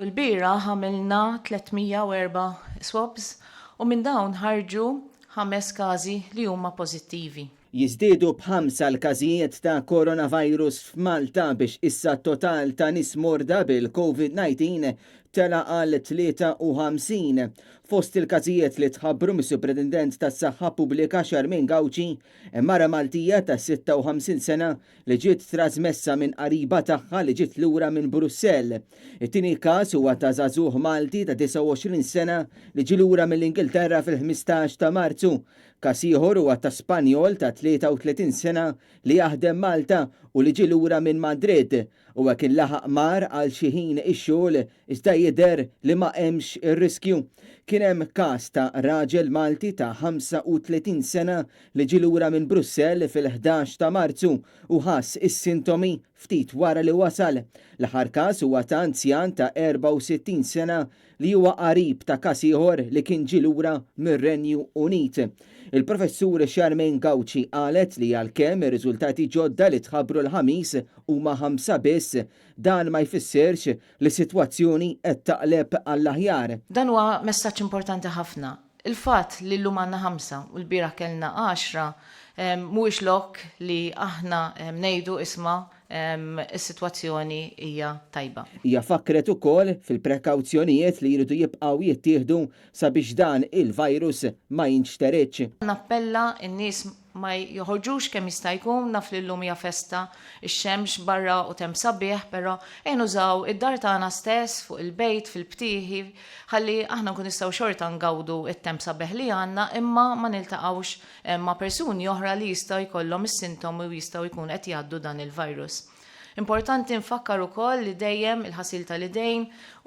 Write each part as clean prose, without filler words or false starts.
Ilbieraħ għamilna 304 swabs u minn dawn ħarġu ħames każi li huma pożittivi. Jiżdiedu b'ħamsa l-każijiet ta' coronavirus f'Malta biex issa t-total ta' nies morda bil-Covid-19 tela' għal 53. Fost il-każijiet li tħabbru mis-Supretendent tas-Saħħa Pubblika Charmaine Gauci hemm mara Maltija ta' 56 sena li ġiet trażmessa minn qariba tagħha li ġiet lura minn Brussell. It-tieni każ huwa ta' żagħżugħ Malti ta' 29 sena li ġie lura mill-Ingilterra fil-15 ta' Marzu. Każ ieħor huwa ta' Spanjol ta' 33 sena li jaħdem Malta u li ġie lura minn Madrid. Huwa kien laħaq mar għal xi ħin ix-xogħol iżda jidher li ma hemmx ir-riskju. Kien hemm każ ta' raġel Malti ta' 35 sena li ġie lura minn Brussell fil-11 ta' Marzu u ħass is-sintomi ftit wara li wasal. L-aħħar każ huwa ta' anzjan ta' 64 sena li huwa qarib ta' każ ieħor li kien ġie lura mir-Renju Unit. Il-Professur Charmaine Gauci qalet li għalkemm ir-riżultati ġodda li tħabbru l-Ħamis huma ħamsa biss, dan ma jfissirx li s-sitwazzjoni qed taqleb għall-aħjar. Dan huwa messaġġ importanti ħafna. Il-fatt li llum għandna ħamsa u lbieraħ kellna għaxra mhuwiex lok li aħna ngħidu isma' is-sitwazzjoni hija tajba. Hija fakkret ukoll fil-prekawzjonijiet li jridu jibqgħu jittieħdu sabiex dan il-virus ma jinxteridx. Nappella n-nies ma joħorġux kemm jista' jkun, naf li llum hija festa, ix-xemx barra u temp sabiħ, però ejja nużaw id-dar tagħna stess, fuq il-bejt, fil-btieħi, ħalli aħna nkunu nistgħu xorta ngawdu t-temp sabiħ li għandna imma ma niltaqgħux ma' persuni oħra li jistgħu jkollhom is-sintomi u jistgħu jkunu qed jgħaddu dan il-virus. Importanti nfakkar ukoll li dejjem il-ħasil tal-idejn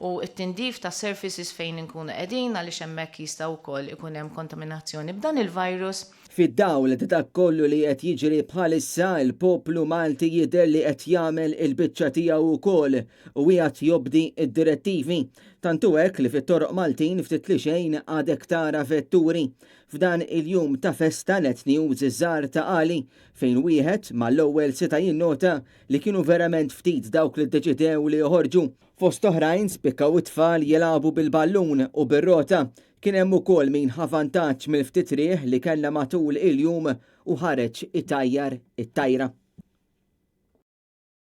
u t-tindif tas-surfaces fejn inkunu qegħdin għaliex hemmhekk jista' wkoll ikun hemm kontaminazzjoni b'dan il-virus. Fid-dawl ta' dak kollu li qed jiġri bħalissa, il-poplu Malti jidher li qed jagħmel il-biċċa tiegħu wkoll u qiegħed jobdi d-direttivi. Tant hu hekk li fit-toroq Maltin ftit li xejn għadek tara vetturi. F'dan il-jum ta' festa Net News żar Ta' Qali fejn wieħed mal-ewwel seta' jinnota li kienu verament ftit dawk li ddeċidew li joħorġu. Fost oħrajn spikkaw it-tfal jilagħbu bil-ballun u bir-rota. Kien hemm ukoll min ħa vantaġġ mill-ftit riħ li kellna matul il-jum u ħareġ itajjar it-tajra.